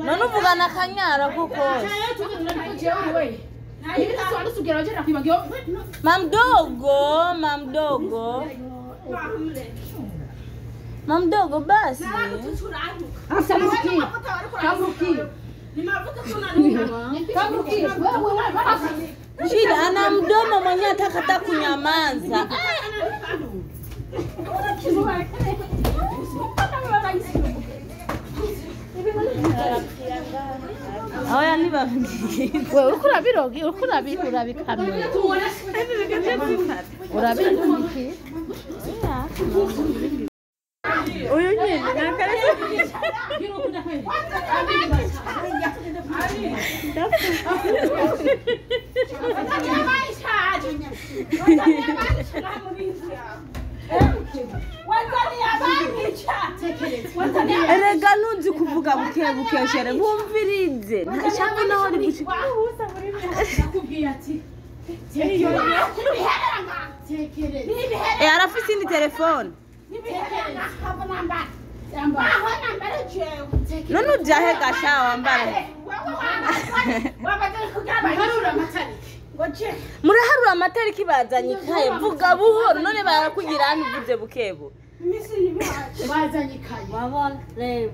None uvugana akanyara kuko mamdogo mamdogo mamdogo basi. Shida ana mdomo mwenye atakata kunyamaza. Oya nibabwiye. Wewe uriko urabirogi uriko urabikamera. Urabiriki. Uyu nyine nakarese. Erega ntuzi kuvuga buke buke shere bumvirize ntashaka naho ari gushika. Arafise indi telefone. None ujahe gasha wambara. Muraharura amatariki bazanye ikaye vuga buhoro none barakugira hano uvuze bukebu. Bazanye ikaye. Wabona reba.